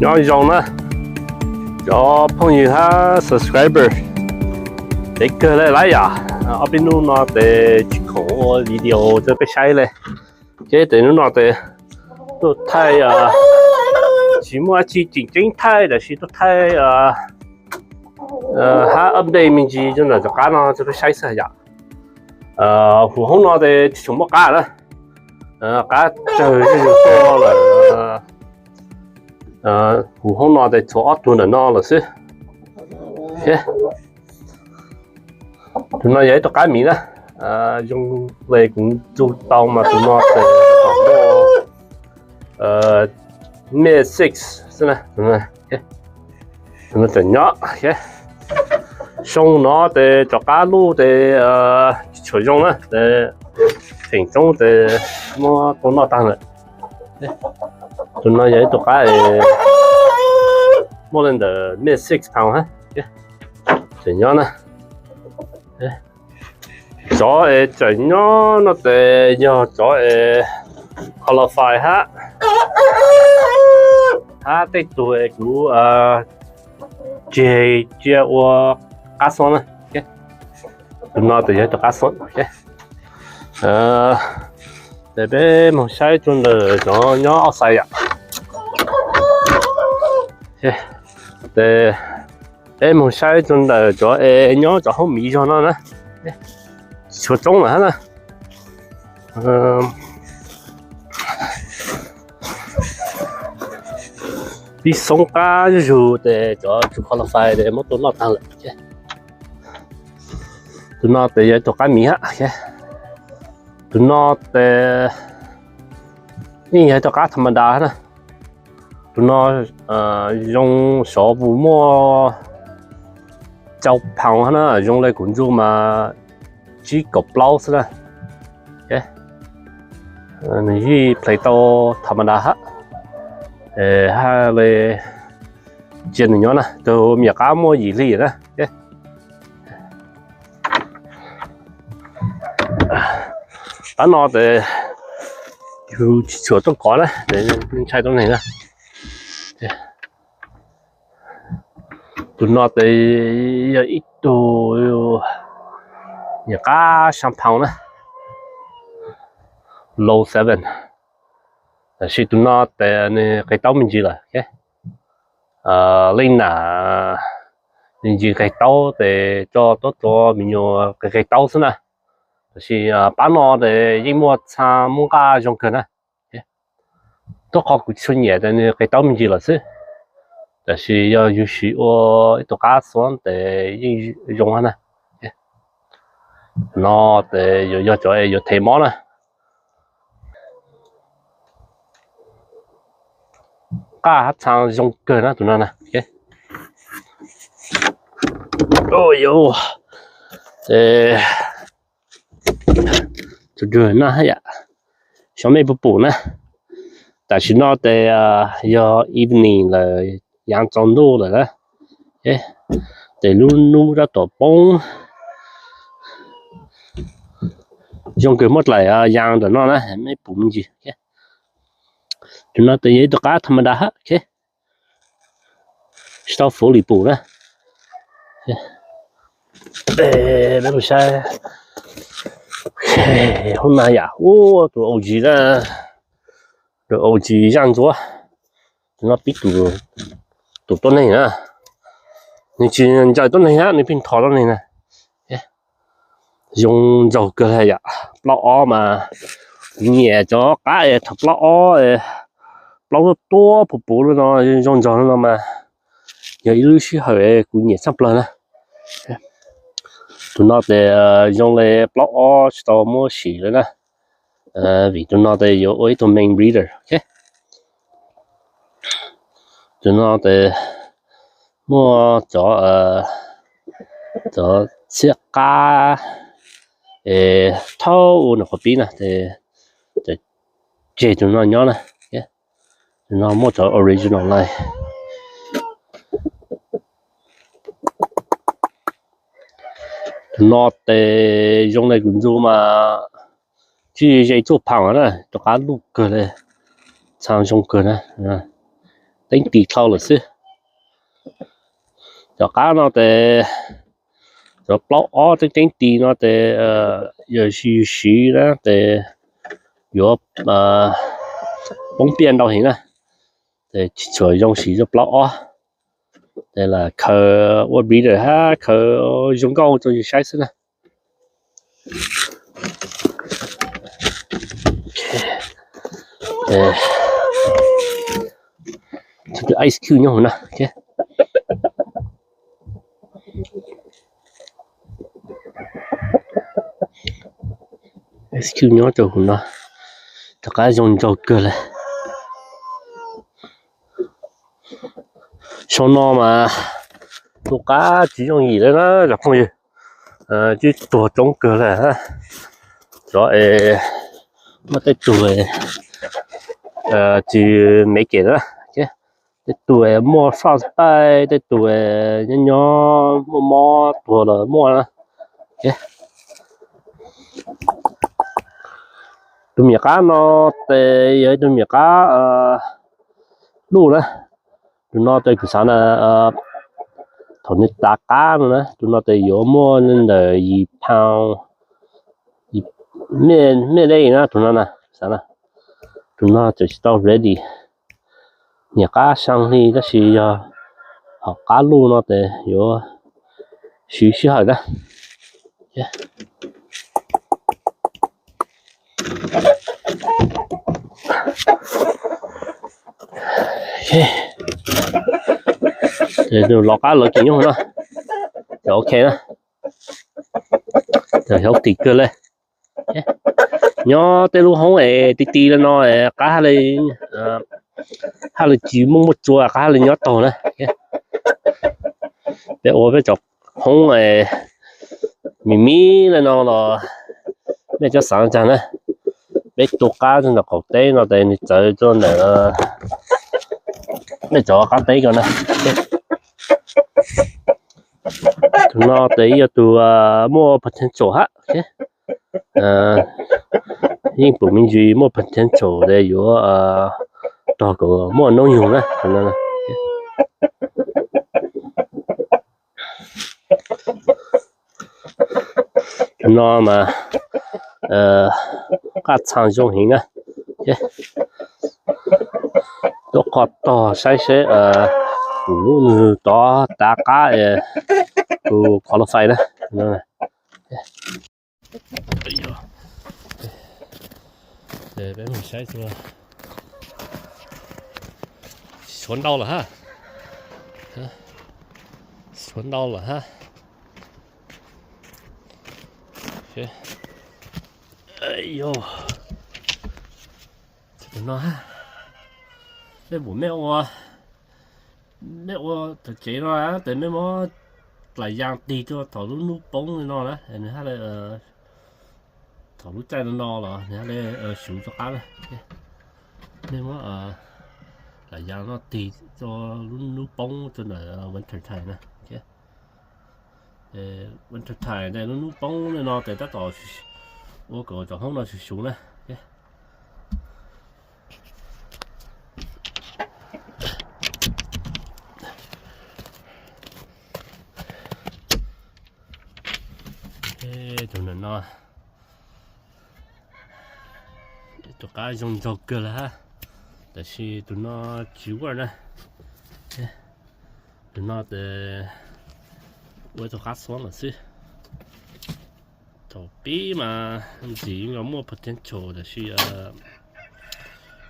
Nyob zoo na cov phooj ywg hab subscriber, peb kawg le lawm yom. Ob peb hnub no tes tsis khoom ua video rau peb saib le. Ces tes hnub no tes tuaj thaij, tsis muaj dab tsi tseem ceeb thaij tab sis tuaj thaij hab update me ntsis rau ntawm cov qab no rau peb saib xwb yom. Huv hoob no tes tsis tshua muaj qab na, qab tsawg zuj zus tuaj lawm. Huv hoob no tes tshuav ob tug ntawm no lawm xwb. Tus no yog ib tug qab miv na, zoo le kuv ntxuag tau mas tus no tes muaj mid six xwb na. Tus no tseem nyob. Xyoo no tes cov qab luj tes tsis tshua zoo na, tes feem coob tes muab tua noj tag lawm. Tus no yog ib tug qab muaj li ntawm mid six pound hab. Tseem nyob na. Cov es tseem nyob no tes yog cov es qualify hab, hab tej tug es kuv tseg cia ua qab xob na. Tus no tes yog tus qab xob. Tes peb moog saib rau ntawm cov nyob outside yom. Tes peb moog saib rau ntawm cov es nyob cov hoob miv zog no na. Tsis tshua coob lawm hab na. Pib xoob qab zuj zus tes cov tsis qualify tes muab tua noj tag lawm. Tus no tes yog ib tug qab miv hab. Tus no tes yeej yog ib tug qab tha ma da na. Tus no zoo sov vus muaj rau pound hab na, zoo le kuv ntxuag mas tsib kaum plaub xwb na. Nws yeej play tau tha ma da hab, hab le cia nws nyob na, tus me nyuam qab muaj yim hli na. Qab no tes yus tsis tshua tuaj kov na, ntshai tuab neeg na. Tus no tes yog ib tug nyuam qab xya pound na, low seven. Tab sis tus no tes nws qe taub me ntsis lawm. Leej nam nws ntsis qe taub tes tso tuab tua me nyuam qe qe taub xwb na. Tab sis pab no tes yeej muaj txha muaj nqaj zoo kawg na. Tuab qhov kuv tsis tshua nyiam tes nws qe taub me ntsis lawm xwb. Tab sis yog yus siv ua ib tug qab xuab tes yeej zoo hab na. No tes yuav yog cov yuav them mob na. Nqaj hab txha zoo kawg na tus no na. Tus dua no hab yom, xyov mej puas pum na. Tam sim no tes yog evening lawm, yaav tsaus ntuj lawm na. Tes lub nub tab tom poob. Zoo kawg muaj dlaim yaav ntawm no na, mej pum me ntsis. Tus no tes yog ib tug qab tha ma da hab, tsis tau fully pum na. Peb mus saib hauv na yom, ua tus au tsis na, tus au tsis zaaj ntsuav. Tus no pib tus tuab neeg na, nws tsis ntsaws tuab neeg hab, nws pheej nthos tuab neeg na. Zoo nraug kawg le yom. Plaub ob mas kuv nyiam cov qab es thaum plaub ob, plaub tuab tuab puv puv li no, zoo nraug li no mas yog ib lub sij hawm kuv nyiam tshaj plawg na. Tus no tes zoo le plaub ob tsis tau muab sim lawm na, vim tus no tes yuav ua ib tug main breeder. Tus no tes muaj cov, cov txhiab qab es thaub ua nws qhov pib na, tseg tus no nyob na. Tus no muaj cov original line. Tus no tes zoo le kuv ntxuag mas tsib ze txuj phaum na, rov qab luj kawg le, txha zoo kawg na. teeb tis dhau lawm xwb. Cov qab no ces cov plaub ob teeb teeb tis no ces yog yus siv na ces yuav poob piaj ntau heev na. Ces tsis tshua zoo siv cov plaub ob. Ces lam khaws ua breeder hab khaws zoo nkauj rau yus saib xwb na. Ice cube nyob hauv na. Ice cube nyob rau hauv no, rov qab zoo nraug kawg lawm. Sau no mas tus qab tsis yooj yim lawm na cov phooj ywg. Twb tuag coob kawg lawm. Cov es muaj tej tug tsis mev kem na, tej tug muaj frost bite, tej tug nyob nyob muaj mob tuag los muaj na. Tus me nyuam qab no ces yog ib tug me nyuam qab luj na. Tus no ces kuv xav na, thaum nws tav qab no na, tus no ces yuav muaj ntawm yim pound, maj dej na tus no na, xav na. Tus no tseem tsis tau ready. Me nyuam qab xyaa hli tab sis yog hom qab luj no ces yuav siv sij hawm na. Los qab lawv kis nyob hauv no, ces ok na. Healthy kawg li. Nyob tej lub hoob es ti ti li no qab haj li tsis muaj muaj tsua, qab haj li nyob taug na. Peb ua peb cov hoob me me li no los mej cov xav tag na. Peb tu qab rau ntawm qaum teb no ces nws txawv rau ntawm mej cov qab teb ko na. Tus no ces yog tus muaj potential hab. Yeej pum me ntsis muaj potential ces yuav tog kom muaj noob yug na. Tus no mas qaj txhas zoo heev na. Tuaj qhov tog saib seb kuv lub nws tov tav qab, kuv qualify na. Peb mus saib, suav ntau lawm hab, suav ntau lawm hab. No, mej pum mej ua, mej ua tov tsev no ces mej muab dlais yas tig rua thaum lub nub poob li no na, nws hab le, thaum lub caij no no los nws hab le suv rov qab na. Mej muab dlais yas no tig rua lub nub poob rua ntawm winter time na. Winter time ntawm lub nub poob li no ces tab tom ua kom cov hoob no suv suv na. Tus no, tus qab zoo nraug kawg lawm hab, tab sis tus no tsis work na. Tus no ces ua tus qab xuab lawm xwb. Thaum pib mas ntxim nkaus muaj potential tab sis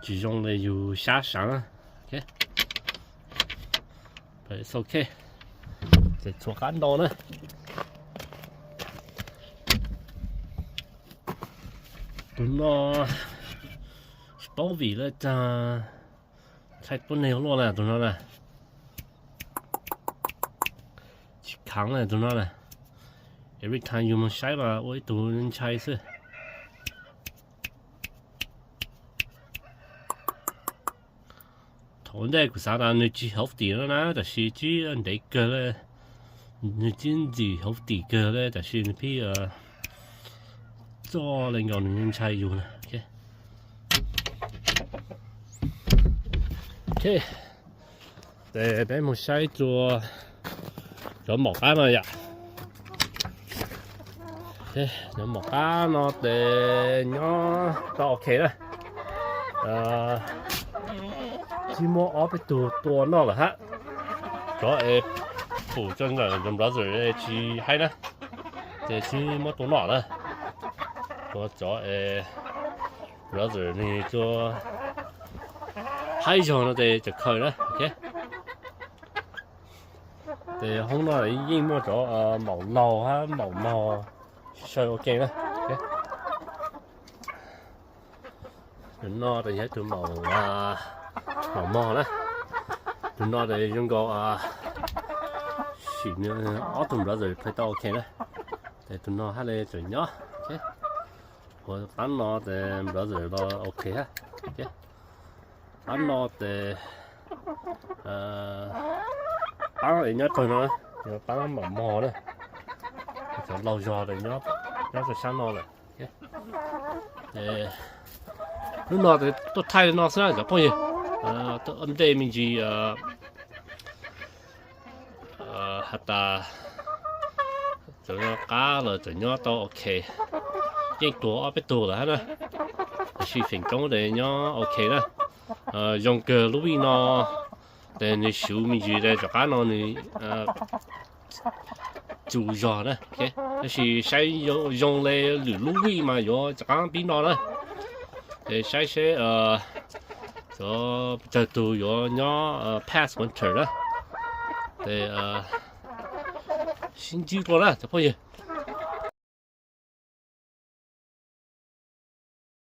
tsis zoo li yus xav na. It's ok, ces tshuav qab ntau na. Tus no tsis paub vim li cas ntshai tuab neeg luaj na tus no na. Tsis khav na tus no na. Every time yus moog saib mas ua ib tug ntshai xwb. Thaum ntej kuv xav tas nws tsis healthy no na, tab sis tsis ntev kawg li, nws tsis ntxim healthy kawg li tab sis nws pib txawj le nkaus nws ntshai yus na. Ok, Ces peb mus saib rua cov maum qab no yom. Cov maum qab no ces nyob tau ok na. Tsis muaj ob peb tug tua noj lawm hab. Cov es pum rua ntawm brother tsis haib na, ces tsis muab tua noj na. Tua cov es brother nwg tua haib zog no ces tseem khaws na. Ok, ces hoob no yeej muaj cov maum laug hab maum mog saw ua ke na. Tus no ces yog ib tug maum mog na. Tus no ces zoo nkaus sim ob tug brother khaws tau ok na. Ces tus no hab le tseem nyob. Ua qaab no ces brother los ok hab. Qaab no ces qaab es nyob tag no, qaab maum mog na. Cov laug zog es nyob rua sab no lawm. Hnub no ces tuaj thaij li no xwb na cov phooj ywg. Tuaj update me ntsis has tas cov qab los tseem nyob tau ok. Yeej tuag ob peb tug lawm hab na, tab sis feem coob ces nyob ok na. Zoo kawg lub vij no ces nwg siv me ntsis ces cov qab no nwg tsu zog na. Tab sis saib zoo le lwm lub vij mas yuav rov qaab pib noj na. Ces saib seb cov pes tsawg tug yuav nyob past winter na. Ces sib ntsib dlua na cov phooj ywg.